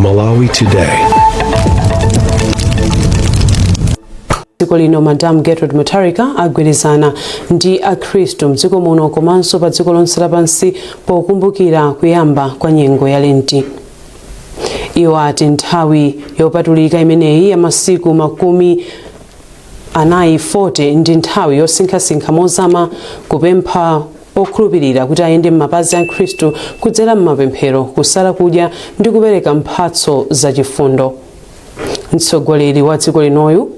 Malawi Today. Dziko lino Madam Gertrude Mutharika agwirizana ndi akhristu mdziko muno komanso pa dziko lonse lapansi pokumbukira kuyamba kwa nyengo ya Lenti. Iwo ati nthawi yopatulika imeneyi ya masiku 40 40 ndi nthawi yosinkhasinkha mozama, kupempha okhulupirira kuti ayende m'mapazi a Khristu kudzera m'mapemphero, kusala kudya ndi kupereka mphatso zachifundo. Mtsogoleri wa dziko linoyu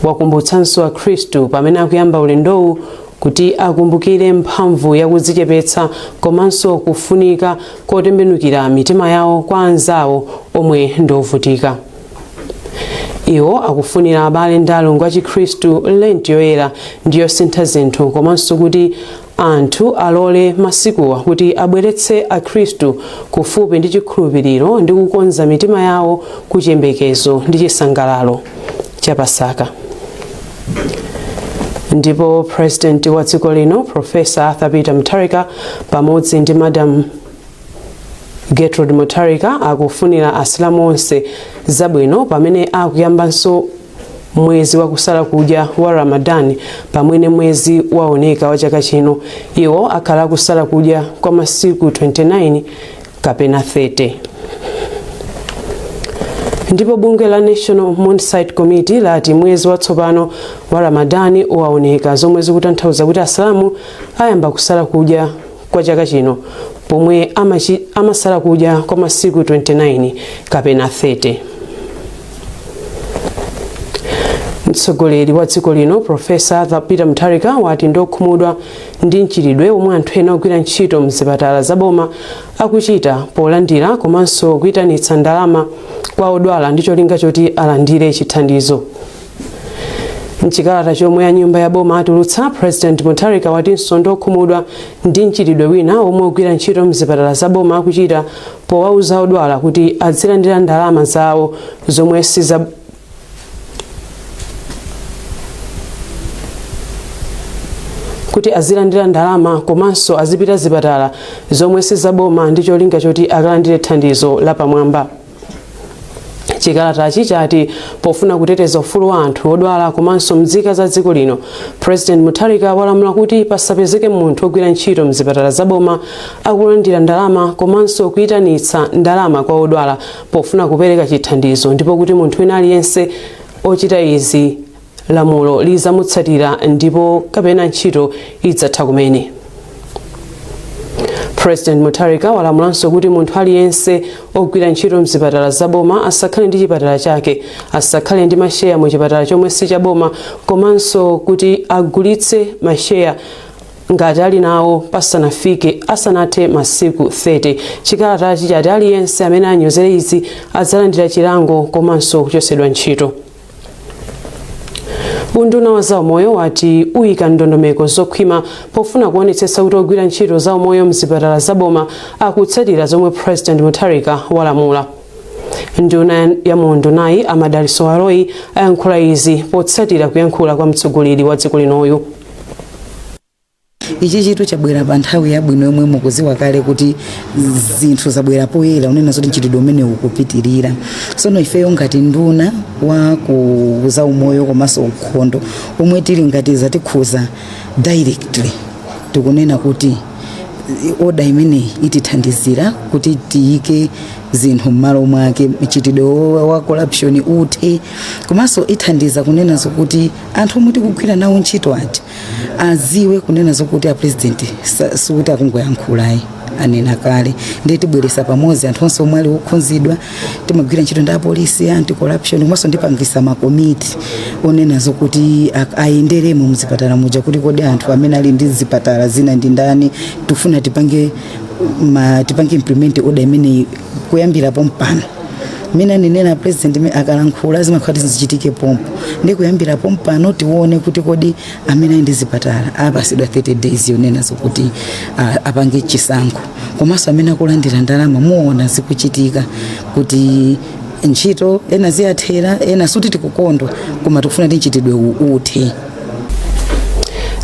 wakumbutsanso akhristu pamene akuyamba ulendowu kuti akumbukire mphamvu yakudzichepetsa komanso kufunika kotembenukira mitima yawo kwa anzawo omwe ndi ovutika. Iwo akufunira abale ndi alongo a Chikhristu Lenti yoyera ndi yosintha zinthu, komanso kuti anthu alole masikuwa kuti abweretse akhristu kufupi ndi chikhulupiriro ndi kukonza mitima yawo ku chiyembekezo ndi chisangalalo cha Pasaka. Ndipo President wa dziko lino Professor Arthur Peter Mutharika pamodzi ndi Madam Gertrude Mutharika akufunira asilamu onse zabwino pamene akuyambanso mwezi wakusala kudya wa Ramadan pamene mwezi waoneka wa chaka chino. Iwo akhala akusala kudya kwa masiku 29 kapena 30. Ndipo bungwe la National Moon Sight Committee lati mwezi watsopano wa Ramadani waoneka, zomwe zikutanthauza kuti asilamu ayamba kusala kudya kwa chaka chino pomwe amasala kudya kwa masiku 29 kapena 30. Mtsogoleri wa dziko lino Professor Arthur Peter Mutharika wati ndiokhumudwa ndi mchitidwe omwe anthu ena ogwira ntchito mzipatala zaboma akuchita polandira komanso kuyitanitsa ndalama kwa odwala ndi cholinga choti alandire chithandizo. Mchikalata chomwe a nyumba ya boma atulutsa, President Mutharika watinso ndiokhumudwa ndi mchitidwe wina omwe ogwira ntchito mzipatala zaboma akuchita powauza odwala kuti azilandira ndalama zawo zomwe siza kuti azilandira ndalama komanso azipita zipatala zomwe sizaboma ndi cholinga choti akalandire thandizo lapamwamba. Chikalatachi chati pofuna kuteteza ufulu wa anthu odwala komanso mzika za dziko lino, President Mutharika walamula kuti pasapezeke munthu ogwira ntchito mzipatala zaboma akulandira ndalama komanso kuyitanitsa ndalama kwa odwala pofuna kupereka chithandizo, ndipo kuti munthu wina aliyense ochita izi lamulo lizamutsatira ndipo kapena ntchito idzatha kumene. President Mutharika walamulanso kuti munthu aliyense ogwira ntchito mzipatala zaboma asakhale ndi chipatala chake, asakhale ndi masheya mu chipatala chomwe si chaboma, komanso kuti agulitse masheya ngati ali nawo pasanafike asanathe masiku 30. Chikalatachi chati aliyense amene anyozere izi adzalandira chilango komanso kuchosedwa ntchito. Unduna wa zaumoyo wati uyika ndondomeko zokhwima pofuna kuonetsetsa kuti ogwira ntchito za umoyo mzipatala zaboma akutsatira zomwe President Mutharika walamula. Nduna ya mundunayi a Madalitso Baloyi ayankhula izi potsatira kuyankhula kwa mtsogoleri wa dziko linoyu. Ichi chitu chabwera pa nthawi yabwino yomwe mukuziwa kale kuti zinthu zabwera poyera unena zoti mchitidwe umene ukupitirira. Sono ifeyo ngati nduna wa ku zaumoyo komanso ukhondo omwe tili ngati zatikhuza directly, tikunena kuti order imeneyi itithandizira kuti tiyike zinthu m'malo mwake, mchitidwe wa corruption uthe, komanso ithandiza kunena zokuti anthu omwe tikugwira nawo ntchito aja aziwe kunena zokuti a president sikuti akungoyankhulayi, anena kale. Ndiye tibweresa pamodzi anthu onse omwe ali okhunzidwa. Timagwira ntchito ndi apolisi, anti corruption, komanso ndipangisa makomiti onena zokuti ayenderemo mzipatala muja kuti kodi anthu amene ali ndi zipatala zina ndi ndani. Tifuna tipange implement order imeneyi kuyambira pompano. Mmene anenera president, akalankhula zimakhala zichitike pompo. Ndi kuyambira pompano tione kuti kodi amene ali ndi zipatala apasidwa 30 days yonena zokuti apange chisankho, komanso amene akulandira ndalama muona zikuchitika kuti ntchito ena ziyathera ena. Suti tikukondwa, koma tikufuna kuti mchitidwe uthe.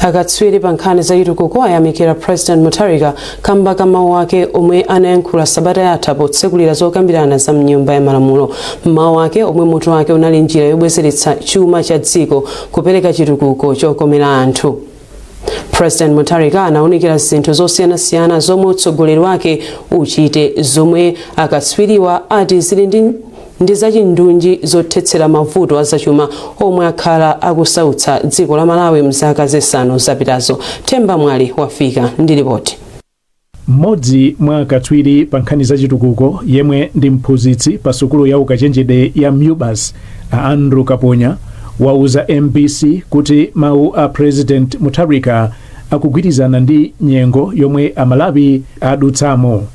Akatswiri pa nkhani za chitukuko ayamikira President Mutharika kamba ka mawu ake omwe anayankhula sabata yatha potsekulira zokambirana za mnyumba ya malamulo. Mawu ake, omwe mutu wake unali "Njira yobwezeretsa chuma cha dziko, kupereka chitukuko chokomera anthu", President Mutharika anawunikira zinthu zosiyanasiyana zomwe utsogoleri wake uchite, zomwe akatswiriwa ati zili ndi zachindunji zothetsera mavuto azachuma omwe akhala akusautsa dziko la Malawi mzaka 5 zapitazo. Themba Mwali wafika ndi ripoti. Mmodzi mwa akatswiri pa nkhani zachitukuko, yemwe ndi mphunzitsi pa sukulu ya ukachenjede ya MUBAS, a Andrew Kaponya, wauza MBC kuti mawu a President Mutharika akugwirizana ndi nyengo yomwe Amalawi adutsamo.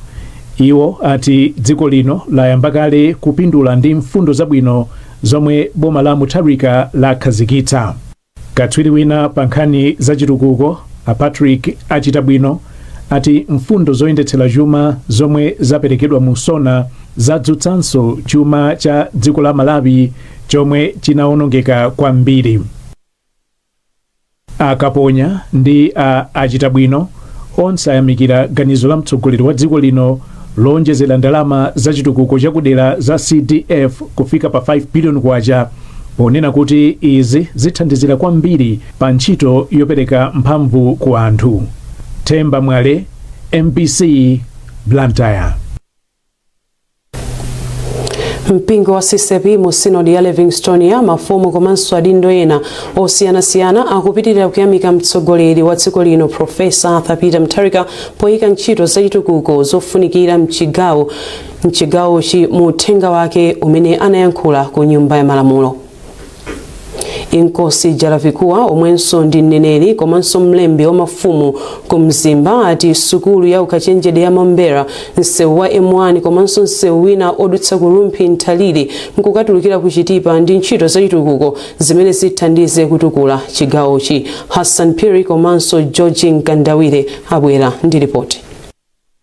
Iwo ati dziko lino layamba kale kupindula ndi mfundo zabwino zomwe boma la Mutharika lakhazikitsa. Katswiri wina pa nkhani zachitukuko, a Patrick Achitabwino, ati mfundo zoyendetsera chuma zomwe zaperekedwa mu SONA zadzutsanso chuma cha dziko la Malawi chomwe chinawonongeka kwambiri. Akaponya ndi a Achitabwino onse ayamikira ganizo la mtsogoleri wa dziko lino lonjezera ndalama za chitukuko chakudera za CDF kufika pa 5 billion kwacha, ponena kuti izi zithandizira kwambiri pa ntchito yopereka mphamvu ku anthu. Themba Mwale, MBC, Blantyre. Mpingo wa CCAP mu Sinodi ya Livingstonia, mafumu komanso adindo ena osiyanasiyana akupitirira kuyamika mtsogoleri wa dziko lino, Profesa Arthur Peter Mutharika, poyika ntchito zachitukuko zofunikira mchigawochi mu uthenga wake umene anayankhula ku Nyumba ya Malamulo. Inkosi Jalavikuwa, omwenso ndi mneneri komanso mlembi wa mafumu ku Mzimba, ati sukulu ya ukachenjede ya Mombera, msewu wa M1 komanso msewu wina odutsa ku Rumphi, Nthalire nkukatulukira ku Chitipa ndi ntchito zachitukuko zimene zithandize kutukula chigawochi. Hassan Phiri komanso George Nkandawire abwera ndi ripoti.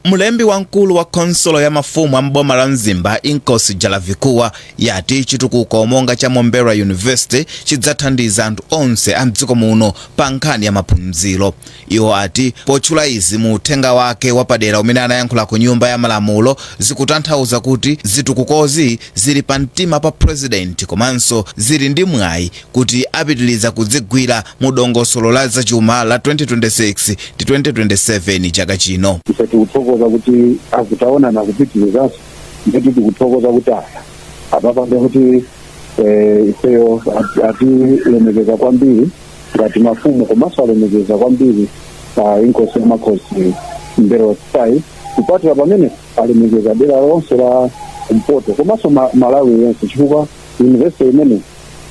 Mlembi wamkulu wa khonsolo ya mafumu a mboma la Mzimba, Inkosi Jalavikuwa, yati chitukuko monga cha Mombera University chidzathandiza anthu onse a mdziko muno pa nkhani ya maphunziro. Iwo ati potchula izi mu uthenga wake wapadera umene anayankhula ku Nyumba ya Malamulo, zikutanthauza kuti zitukukozi zili pa mtima pa President komanso zili ndi mwayi kuti apitiliza kudzigwira mu dongosolo la zachuma la 2026 ndi 2027 chaka chino. Ife tikuthokoza kuti akutaonana kupitirizanso, nditi tikuthokoza kuti aya apapande kuti ifeyo atilemekeza kwambiri ngati mafumu, komanso alemekeza kwambiri pa Inkosi yamakhosi M'mbelwa 5. Kupatula pamene alemekeza dera lonse la kumpoto komanso Malawi yense, chifukwa university imene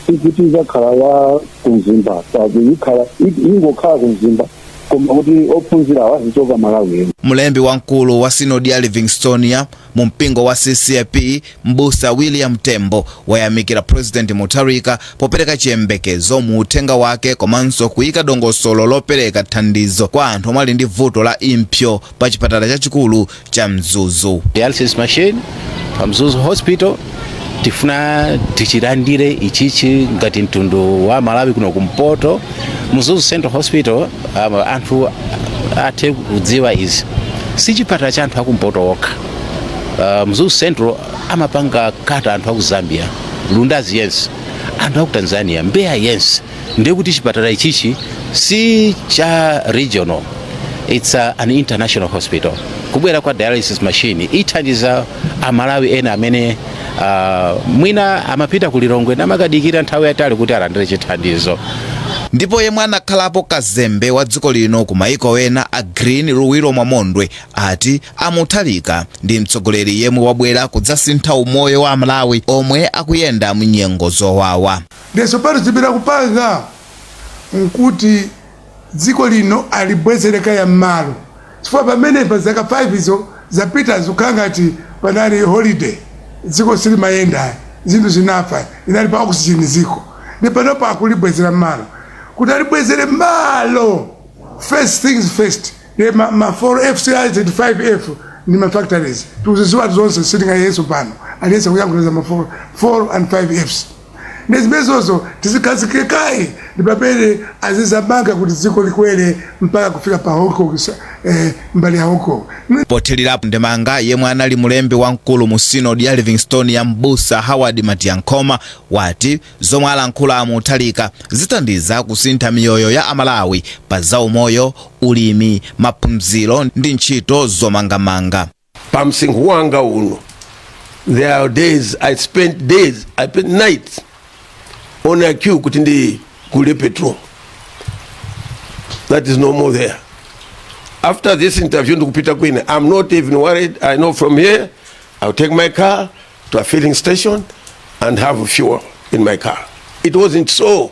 sikuti izakhala ya kumzimba, ikhala ingokhala kumzimba, koma kuti ophunzira awazichoka Malawi eno. Mlembi wamkulu wa Sinodi ya Livingstonia mu mpingo wa CCAP, Mbusa William Tembo, wayamikira President Mutharika popereka chiyembekezo mu uthenga wake komanso kuyika dongosolo lopereka thandizo kwa anthu omwe ali ndi vuto la impsyo pa chipatala chachikulu cha Mzuzu. Dialysis machine pa Mzuzu Hospital, tifuna tichilandire ichichi ngati mtundu wa Malawi kuno kumpoto. Mzuzu Central Hospital, anthu athe kudziwa izi, si chipatala cha anthu akumpoto okha. Mzuzu Central amapanga kata anthu aku Zambia, Lundazi yense, anthu aku Tanzania, Mbeya yense. Ndiye kuti chipatala ichichi si cha regional, it's an international hospital. Kubwera kwa dialysis machine ithandiza Amalawi ena amene mwina amapita ku Lilongwe namakadikira nthawi yatali kuti alandire chithandizo. Ndipo yemwe anakhalapo kazembe wa dziko lino ku maiko ena, a Green Luwiro Mwamondwe, ati aMutharika ndi mtsogoleri yemwe wabwera kudzasintha umoyo wa Amalawi omwe akuyenda mnyengo zowawa. Ndiso pano chipita kupanga nkuti dziko lino alibwezereka ya mmalo, chifukwa pamene pa zaka 5 izo zapita zikukhala ngati panali holiday, dziko silimayenda, zinthu zinafa, linali pa oxygen ziko. Ndi panopo akulibwezera mmalo. Kuti alibwezere mmalo, first things first, ndi ma 4 F, 5 F ndi ma factories tikuziziwa zonse, sitingayeso pano aliyense kuyankhula za ma 4 and 5 Fs. Ndi zimenezozo tizikhazike kaye, ndi pamene azizamanga kuti dziko likwere mpaka kufika pa Hong Kong, mbali ya Hong Kong. Pothirirapo ndemanga, yemwe anali mulembi wamkulu mu Sinodi ya Livingstone ya Mbusa Howard Matiyankhoma wati zomwe alankhula a Mutharika zithandiza kusintha miyoyo ya Amalawi pa zaumoyo, ulimi, maphunziro ndi ntchito zomangamanga. Pa msinkhu wanga uno, there are days I spent, days I spent nights on a queue kuti ndigule petrol. That is no more there. After this interview ndikupita kwina. I'm not even worried. I know from here I'll take my car to a filling station and have fuel in my car. It wasn't so.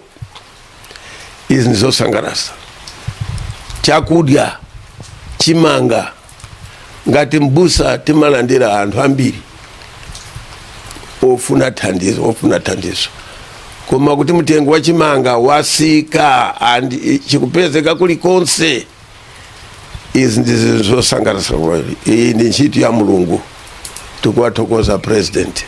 Izi ndizosangalatsa. Chakudya, chimanga, ngati mbusa timalandira anthu ambiri ofuna thandizo, ofuna thandizo, koma kuti mtengo wa chimanga watsika and chikupezeka kulikonse, izi ndi zosangalatsa. Iyi ndi ntchito ya Mulungu. Tikuwathokoza President.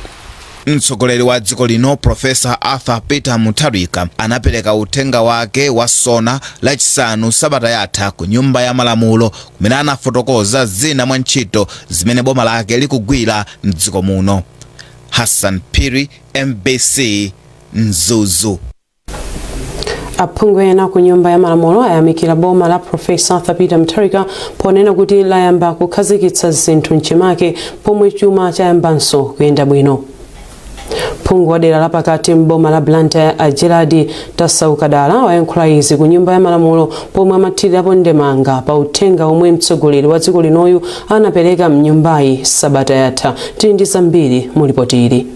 Mtsogoleri wa dziko lino, Profesa Arthur Peter Mutharika, anapereka uthenga wake wa SONA Lachisanu sabata yatha ku Nyumba ya Malamulo, kumene anafotokoza zina mwa ntchito zimene boma lake likugwira mdziko muno. Hassan Phiri, MBC, Mzuzu. Aphungu ena ku Nyumba ya Malamulo ayamikira boma la Profesa Arthur Peter Mutharika ponena kuti layamba kukhazikitsa zinthu mchimake pomwe chuma chayambanso kuyenda bwino. Phungu wa dera lapakati mboma la Blantyre, a Gerard Tasaukadala, wayankhula izi ku Nyumba ya Malamulo pomwe amathirirapo ndemanga pa uthenga omwe mtsogoleri wa dziko linoyu anapereka mnyumbayi sabata yatha. Tili ndi zambiri mu ripoti ili.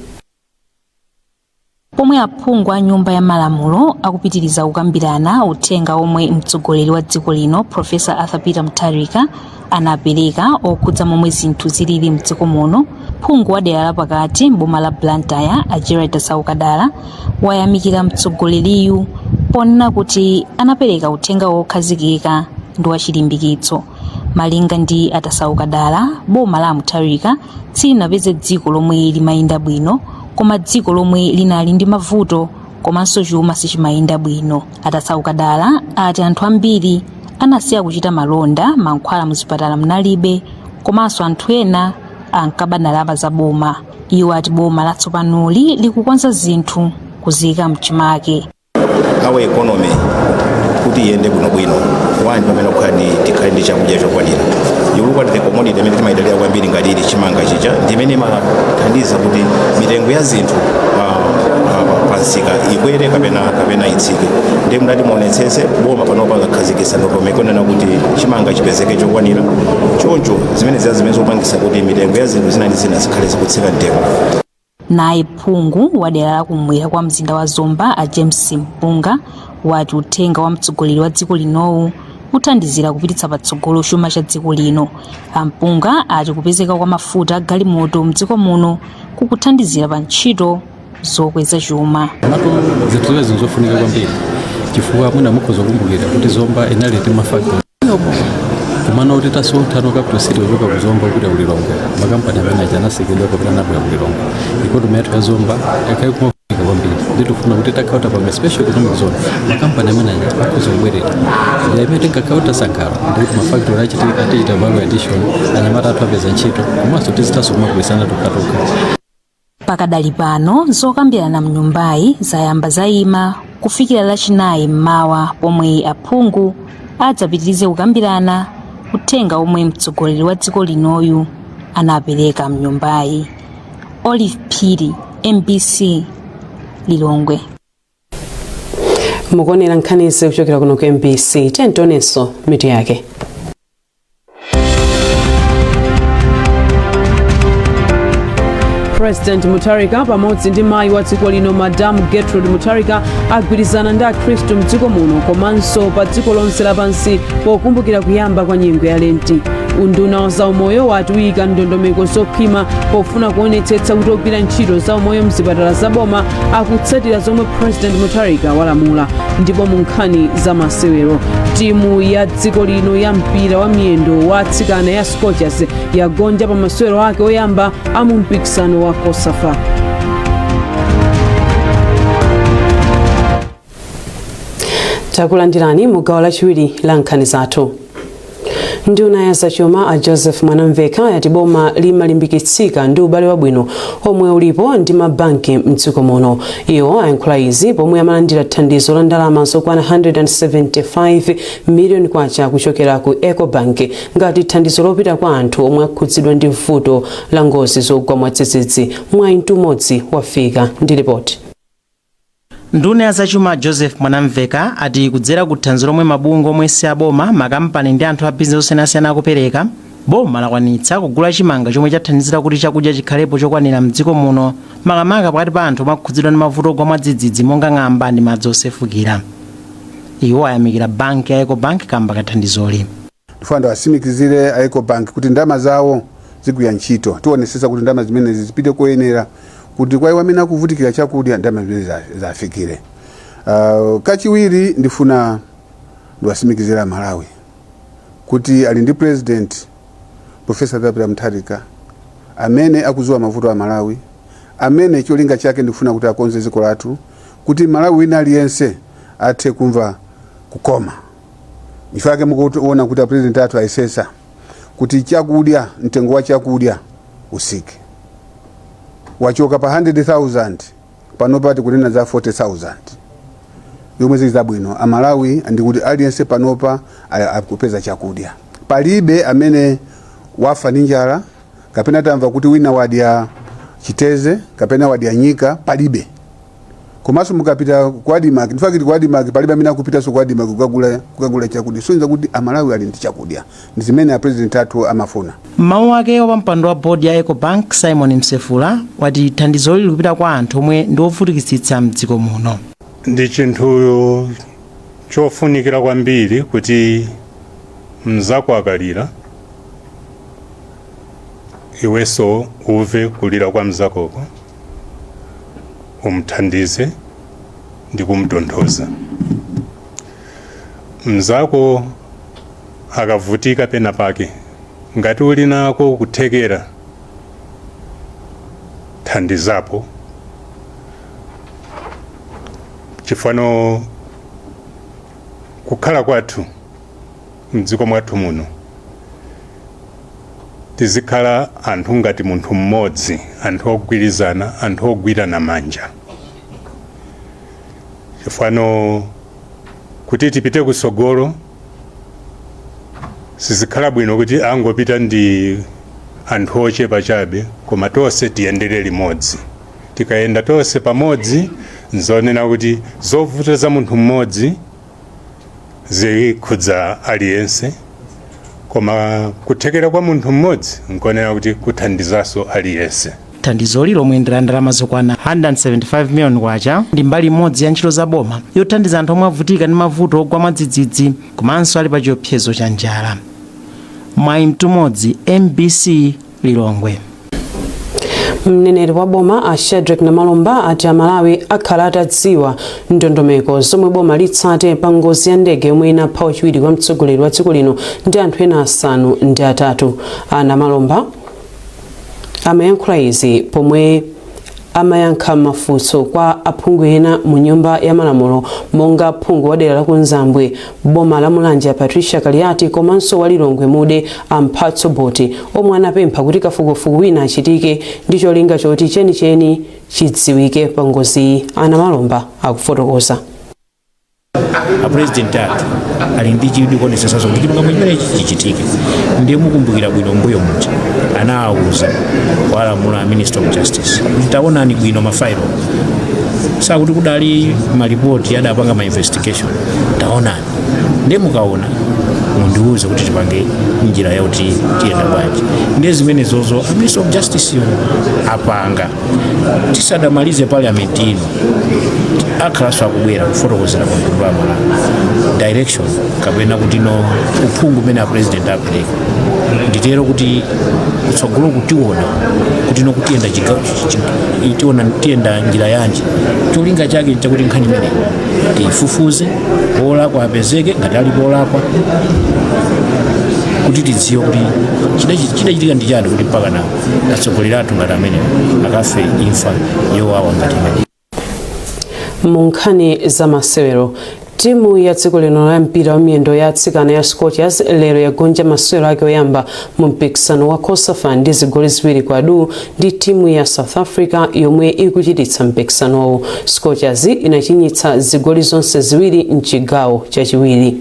Pomwe aphungu a Nyumba ya Malamulo akupitiriza kukambirana uthenga omwe mtsogoleri wa dziko lino, Profesa Arthur Peter Mutharika, anapereka okhudza momwe zinthu zilili mdziko muno, phungu wa dera lapakati mboma la Blantyre, a Gerard Saukadala, wayamikira mtsogoleriyu ponena kuti anapereka uthenga wokhazikika ndi wachilimbikitso. Malinga ndi a Tasaukadala, boma la Mutharika silinapeze dziko lomwe limayenda bwino, koma dziko lomwe linali ndi mavuto komanso chuma sichimayenda bwino. A Tasaukadala ati anthu ambiri anasiya kuchita malonda, mankhwala muzipatala munalibe, komanso anthu ena ankaba ndalama za boma. Iwo ati boma latsopanoli likukonza zinthu kuziyika mchimake. Our economy kuti iyende bwinobwino, one, pamene kukhala ndi tikhale ndi chakudya chokwanira. You look at the commodity imene timayidalira kwambiri ngati ili chimanga chija, ndi imene imathandiza kuti mitengo ya zinthu pa msika ikwere kapena itsike. Ndiye mudati muonetsetse, boma panopa lakhazikitsa ndondomeko yonena kuti chimanga chipezeke chokwanira. Choncho zimene ziya zimene zopangisa kuti mitengo ya zinthu zina ndi zina zikhale zikutsika mtengo. Naye phungu wa dera la kumwera kwa mzinda wa Zomba, a James Mpunga, wati uthenga wa mtsogoleri wa dziko linowu uthandizira kupititsa patsogolo chuma cha dziko lino. A Mpunga ati kupezeka kwa mafuta a galimoto mdziko muno kukuthandizira pa ntchito zokweza chuma. Komatu zinthu zimene zofunika kwambiri, chifukwa mwina mukhoza kukumbukira kuti Zomba inali ndi mafactory, komano kuti tasuntha no capital city kuchoka ku Zomba kupita ku Lilongwe, makampani amene aja anatsekedwa kapena anabwera ku Lilongwe. Economy yathu ya Zomba yakhale kumafunika kwambiri, ndi tifuna kuti takhala tapanga special economic zone, makampani amene aja akhoza kubwerera. Ndi imene tinkakhala tasankhalo ndikuti mafactory achitika, tichita value addition, anyamata athu apeza ntchito, komanso tizithanso kumagwirisana tokhatokha. Pakadali pano zokambirana mnyumbayi zayamba zayima kufikira Lachinayi mmawa, pomwe aphungu adzapitirize kukambirana uthenga omwe mtsogoleri wa dziko linoyu anapereka mnyumbayi. Olive Phiri, MBC, Lilongwe. Mukuonera nkhanizi kuchokera kuno ku MBC. Tionenso mitu yake. President Mutharika pamodzi ndi mayi wa dziko lino, Madam Gertrude Mutharika, agwirizana ndi Akhristu mdziko muno komanso pa dziko lonse lapansi pokumbukira kuyamba kwa nyengo ya Lenti. Unduna wa zaumoyo wati uyika ndondomeko zokhwima pofuna kuonetsetsa kuti ogwira ntchito zaumoyo mzipatala zaboma akutsatira zomwe President Mutharika walamula. Ndipo mu nkhani za masewero, timu ya dziko lino ya mpira wa miyendo wa atsikana ya Scorchers yagonja pa masewero ake oyamba a mu mpikisano wa COSAFA. Takulandirani mu gawo lachiwiri la nkhani zathu. Nduna ya zachuma a Joseph Mwanamveka yati boma limalimbikitsika ndi ubale wabwino omwe ulipo ndi mabanki mdziko muno. Iwo ayankhula izi pomwe amalandira thandizo la ndalama zokwana 175 miliyoni kwacha kuchokera ku Ecobank ngati thandizo lopita kwa anthu omwe akhudzidwa ndi vuto la ngozi zogwa mwadzidzidzi. Mwayi Mtumodzi wafika ndi ripoti. Nduna ya zachuma Joseph Mwanamveka ati kudzera ku thandizo lomwe mabungwe omwe si aboma, makampani ndi anthu a bizinesi osiyanasiyana akupereka, boma lakwanitsa kugula chimanga chomwe chathandizira kuti chakudya chikhalepo chokwanira mdziko muno, makamaka pakati pa anthu omwe akhudzidwa ndi mavuto ogwa mwadzidzidzi monga ng'amba ndi madzi osefukira. Iwo ayamikira banki ya Ecobank kamba ka thandizoli. Ndifuna ndiwatsimikizire a Ecobank kuti ndalama zawo zigwira ntchito. Tionetsetsa kuti ndalama zimenezi zipite koyenera, kuti kwa iwo amene akuvutikira chakudya ndalama zimenezi zafikire. Kachiwiri, ndifuna ndiwatsimikizire Amalawi kuti ali ndi President Professor Peter Mutharika amene akudziwa mavuto a Malawi, amene cholinga chake ndikufuna kuti akonze dziko lathu kuti Malawi wina aliyense athe kumva kukoma. Nchifukwa chake mukuona kuti apresident athu ayesetsa kuti chakudya, mtengo wa chakudya utsike, wachoka pa 100,000, panopa tikunena za 40,000, yomwe zili zabwino. Amalawi, ndikuti aliyense panopa akupeza chakudya, palibe amene wafa ndi njala kapena tamva kuti wina wadya chiteze kapena wadya nyika, palibe. Komanso mukapita ku Admarc, in fact ku Admarc palibe amene akupitanso ku Admarc kukagula chakudya, sonyeza kuti Amalawi ali ndi chakudya, ndi zimene apresident athu amafuna. M'mawu ake, wapampando wa bodi ya Ecobank Simon Msefula wati thandizoli likupita kwa anthu omwe ndi ovutikitsitsa mdziko muno. Ndi chinthu chofunikira kwambiri kuti mnzako akalira, iwenso uve kulira kwa mnzakoko, umthandize ndi kumtonthoza. Mnzako akavutika pena pake, ngati uli nako kuthekera, thandizapo, chifukwa kukhala kwathu mdziko mwathu muno tizikhala anthu ngati munthu mmodzi, anthu ogwirizana, anthu ogwirana manja, chifukwa kuti tipite kusogolo sizikhala bwino kuti angopita ndi anthu ochepa chabe, koma tonse tiyendere limodzi. Tikayenda tonse pamodzi, nzonena kuti zovuta za munthu mmodzi zikhudza aliyense, koma kuthekera kwa munthu mmodzi nkonena kuti kuthandizanso aliyense. Thandizoli, lomwe ndi la ndalama zokwana 175 miliyoni kwacha, ndi mbali imodzi ya ntchito za boma yothandiza anthu omwe avutika ndi mavuto ogwa mwadzidzidzi komanso ali pa chiopsezo cha njala. Mwayi Mtumodzi, MBC, Lilongwe. Mneneri wa boma a Shadric Namalomba ati Amalawi akhala atadziwa ndondomeko zomwe boma litsate pa ngozi ya ndege yomwe inapha wachiwiri kwa mtsogoleri wa dziko lino ndi anthu ena 8. A Namalomba amayankhula izi pomwe amayankha mafunso kwa aphungu ena mu Nyumba ya Malamulo, monga phungu wa dera la Kunzambwe boma la Mulanje Patricia Kaliati komanso wa Lilongwe Mude a Mphatso Boti, omwe anapempha kuti kafukufuku wina achitike ndi cholinga choti chenicheni chidziwike pa ngoziyi. A Namalomba akufotokoza. Apurezidenti athu ali ndi chidwi kuonetsetsanso kuti chilungamo chimenechi chichitike. Ndiye mukumbukira bwino mbuyo muja anawauza, walamula a Minister of Justice kuti taonani bwino mafailo, sakuti kudali malipoti adapanga ma investigation, taonani, ndiye mukaona mundiuze kuti tipange njira yakuti tiyenda bwanji. Ndiye zimenezozo a Minister of Justice yo apanga. Tisadamalize parliament ino, akhalanso akubwera kufotokozera kwa mtundu wa Malawi direction kapena kuti no uphungu umene a president apereka. Nditero kuti kutsogolo kutiona kuti no kutiyenda tiona tiyenda njira yanji. Cholinga chake nchakuti nkhani imeneyi tiyifufuze, olakwa apezeke ngati alipo olakwa, kuti tidziwe kuti chidachitika ndi chani kuti mpaka na atsogoleri athu ngati amenewo akafe imfa yowawa ngati imeneyi. Mu nkhani za masewero, Timu ya dziko lino la mpira wa miyendo ya atsikana ya Scorchers lero yagonja masewero ake oyamba mu mpikisano wa COSAFA ndi zigoli 2-0 ndi timu ya South Africa yomwe ikuchititsa mpikisanowu. Scorchers inachinyitsa zigoli zonse ziwiri mchigawo chachiwiri.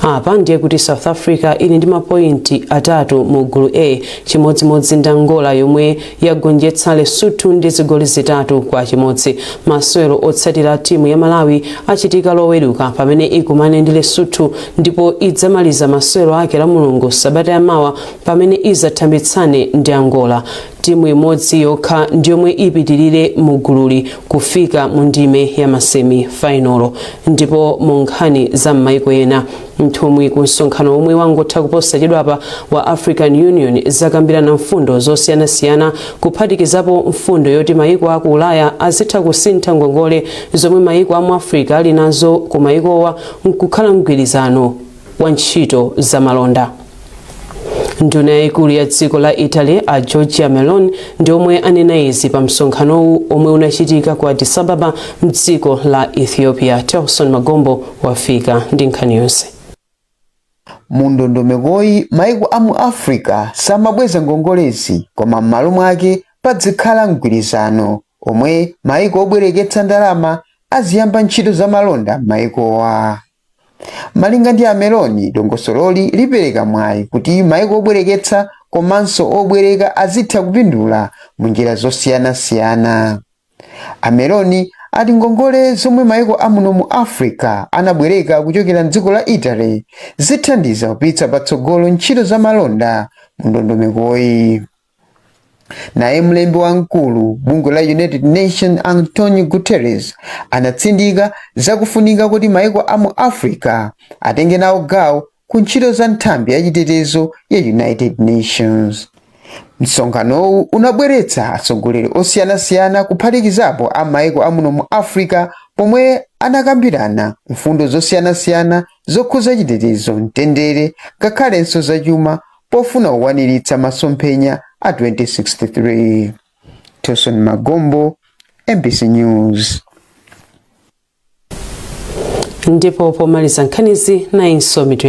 Apa ndiye kuti South Africa ili ndi mapointi 3 mu gulu A, chimodzimodzi ndi Angola yomwe yagonjetsa Lesotho ndi zigoli 3-1. Masewero otsatira timu ya Malawi achitika Loweruka pamene ikumane ndi Lesotho, ndipo idzamaliza masewero ake la Mulungu sabata yamawa pamene idzathambitsane ndi Angola. Timu imodzi yokha ndiyomwe ipitirire mu gululi kufika mu ndime ya ma semi final. Ndipo mu nkhani za m'maiko ena, nthumwi ku msonkhano omwe wangotha kuposachedwapa wa African Union zakambirana mfundo zosiyanasiyana, kuphatikizapo mfundo yoti maiko aku Ulaya azitha kusintha ngongole zomwe maiko amu Africa ali nazo ku maikowa nkukhala mgwirizano wa ntchito zamalonda. Nduna yayikulu ya dziko la Italy a Giorgia Meloni ndi omwe anena izi pa msonkhanowu omwe unachitika ku Addis Ababa mdziko la Ethiopia. Telson Magombo wafika ndi nkhani yonse. Mu ndondomekoyi, maiko a mu Africa samabweza ngongolezi, koma m'malo mwake padzikhala mgwirizano omwe maiko obwereketsa ndalama aziyamba ntchito zamalonda m'maikowa. Malinga ndi a Meloni, dongosololi lipereka mwayi kuti maiko obwereketsa komanso obwereka azitha kupindula mu njira zosiyanasiyana. A Meloni ati ngongole zomwe maiko amuno mu Africa anabwereka kuchokera mdziko la Italy zithandiza kupititsa patsogolo ntchito zamalonda mu ndondomekoyi. Naye mlembi wamkulu bungwe la United Nations Antonio Guterres anatsindika zakufunika kuti maiko a mu Africa atenge nawo gawo ku ntchito za nthambi yachitetezo ya United Nations. Msonkhanowu unabweretsa atsogoleri osiyanasiyana, kuphatikizapo a maiko amuno mu Africa, pomwe anakambirana mfundo zosiyanasiyana zokhuza chitetezo, mtendere ngakhalenso zachuma pofuna kukwaniritsa masomphenya a 2063. Tilson Magombo, MBC News. Ndipo pomaliza nkhanizi, nayinso mitu.